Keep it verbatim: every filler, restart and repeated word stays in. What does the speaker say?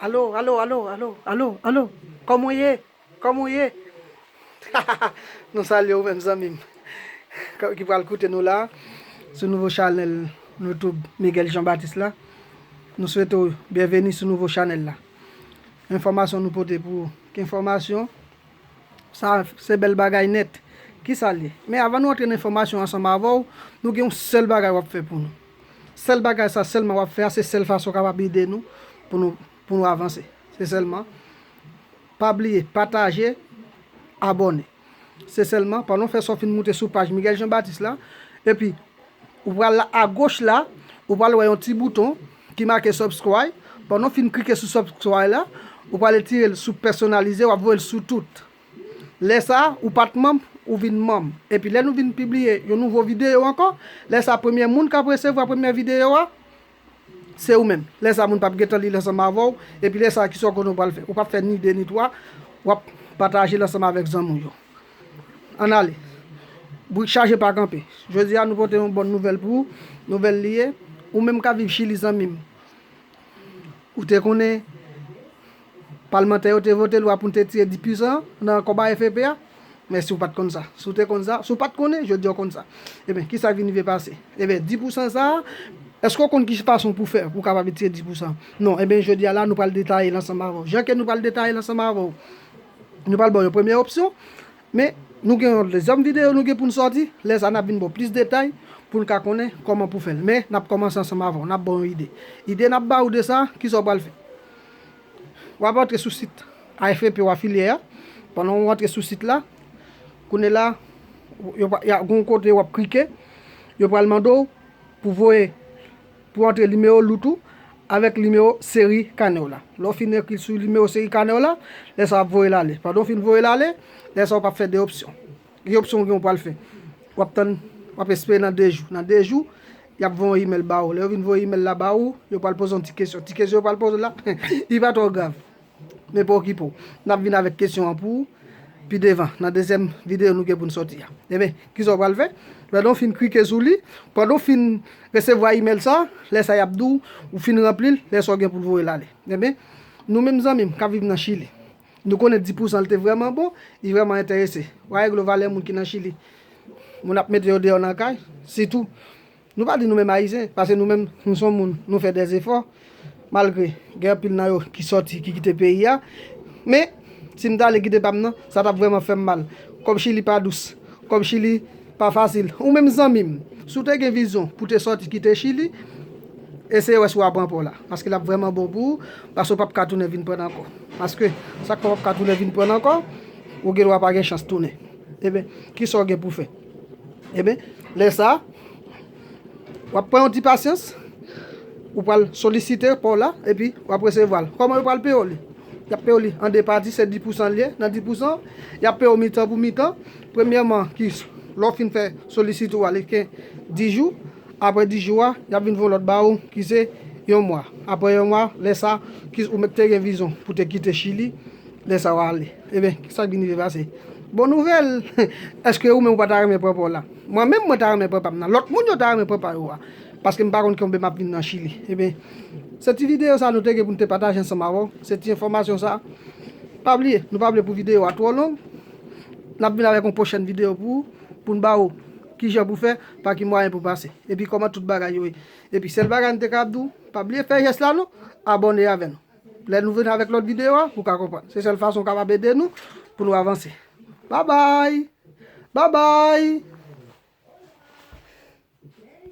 Alo, alo, alo, alo, alo, alo. Kòman w ye? Kòman w ye? Nou salye w menm zanmi m k- ki pral koute nou la sou nouvo chanèl YouTube Miguel Jean Baptiste la. Nou swete w byenveni sou nouvo chanèl la. Enfòmasyon nou pote pou ou. Ki enfòmasyon? Sa se bèl bagay nèt. Kisa l ye? Men avan nou antre nan enfòmasyon ansanm avè w, nou gen yon sèl bagay w ap fè pou nou. Sèl bagay sa sèlman w ap fè a, se sèl fason w kapab ede nou pou nou, pou nou avanse. Se sèlman. Pa bliye, pataje, abòne. Se sèlman, pandan w fè sa w fin moute sou paj Miguel Jean Baptiste la, epi ou pral la agoch la, ou pral wè yon ti bouton ki make subscribe. Pandan w fin klike sou subscribe la, ou pral retire l sou pèsonalize, w ap voye l sou tout. Lè sa, ou pa t manm, ou vin manm. Epi lè nou vin pibliye yon nouvo videyo ankò, lè sa premye moun k ap resevwa premye videyo a, se ou menm. Lè sa moun p ap gentan li l ansanm avè w, epi lè sa kisa w konnen w pral fè? Ou p ap fè ni de ni twa, w ap pataje l ansanm avèk zanmi w yo. Ann ale. Brik chaje pa kanpe. Jodi a nou pote yon bòn nouvèl pou ou. Nouvèl li ye. Ou menm k ap viv Chili zanmi m. Ou te konnen palmantè yo te vote lwa pou n te tire dis pousan nan kòb A F P a? Men si w pa t konn sa. Si w te konn sa, si w pa t konnen, jodi a w konn sa. Ebyen, kisa k vin rive pase? Ebyen, dis pousan sa a, èske w konn ki fason pou fè pou w kapab tire dis pousan? Non, ebyen, jodi a la, nou pral detaye l ansanm avè w. Jan ke nou pral detaye l ansanm avè w, nou pral ba w yon premye opsyon, men nou gen yon dezyèm videyo nou gen pou n sòti. Lè sa, n ap vin ba w plis detay pou n ka konnen kòman pou fè l. Men, n ap kòmanse ansanm avè w, n ap ba w yon ide. Ide n ap ba w de sa, kisa w pral fè? W ap antre sou sit A F P w afilye a. Pandan w antre sou sit la, kounye la, yo pa- y a gon kote w ap klike, yo pral mande w pou voye, pou antre nimewo lout ou avèk nimewo seri kanè w la. Lè w fin ekri sou nimewo seri kanè w la, lè sa w ap voye l ale. Pandan w fin voye l ale, lè sa w p ap fè de opsyon. Ki opsyon w gen w pral fè? W ap tann, w ap espere nan de jou. Nan de jou, y ap voye yon imèl ba ou. Lè yo vin voye imèl la ba ou, yo pral poze w yon ti kesyon. Ti kesyon yo pral poze w la, li pa twò grav. Men pa okipe w. N ap vin avèk kesyon an pou ou pi devan, nan dezyèm videyo nou gen pou n sòti a. Ebyen, kisa w pral fè? Pandan w fin klike sou li, pandan w fin resevwa imèl sa, lè sa y ap di w, ou fin ranpli l, lè sa w gen pou l voye l ale. Ebyen, nou menm zanmi m k ap viv nan Chili, nou konnen dis pousan l te vrèman bon, li vrèman enterese. W a regle valè moun ki nan Chili. Moun ap mete yo deyò nan kay, sitou. Nou pa di nou menm Ayisyen, paske nou menm, nou se yon moun, nou fè dèzefò, malgre gen anpil nan yo ki sòti, ki kite peyi a. Men, si m ta ale kite pa m nan, sa t ap vrèman fè m mal. Kòb Chili pa dous, kòb Chili pa fasil. Ou menm zanmi m, si w te gen vizyon pou te sòti kite Chili, eseye wè si w a pran pa w la. Paske l ap vrèman bon pou ou, paske w p ap ka tounen vin pran l ankò. Paske sa k fè w p ap ka tounen vin pran l ankò, ou gen dwa pa gen chans tounen. Ebyen, kisa w gen pou fè? Ebyen, lè sa, w ap pran yon ti pasyans, ou pral solisite pa w la, epi w ap resevwa l. Kòman yo pral peye w li? Y ap peye w li an de pati, se dis pousan l ye. Nan dis pousan, y ap peye w mitan pou mitan. Premyèman, ki lè w fin fè solisite w a, li gen dis jou. Apre dis jou a, y ap vin voye lòt ba ou, ki se yon mwa. Apre yon mwa, lè sa, ki ou mèt te gen vizyon pou te kite Chili, lè sa w ale. Ebyen, kisa k vin rive pase? Bon nouvèl! Èske ou menm ou pa ta renmen pran pa w la? Mwen menm, mwen ta renmen pran pa m nan. Lòt moun yo ta renmen pran pa yo a. Paske m pa konn konbyen m ap vin nan Chili. Ebyen, se ti videyo sa nou te gen pou n te pataje ansanm avè w. Se ti enfòmasyon sa. Pa bliye, nou pa vle pou videyo a twò long. N ap vin avèk yon pwochèn videyo pou ou, pou n ba ou kijan pou fè, pa ki mwayen pou pase. Epi kòman tout bagay yo ye. Epi sèl bagay m te ka ap di w, pa bliye fè jès la non, abòne avè nou. Lè nou vin avèk lòt videyo a, ou ka konprann. Se sèl fason w kapab ede nou pou nou avanse. Babay! Babay!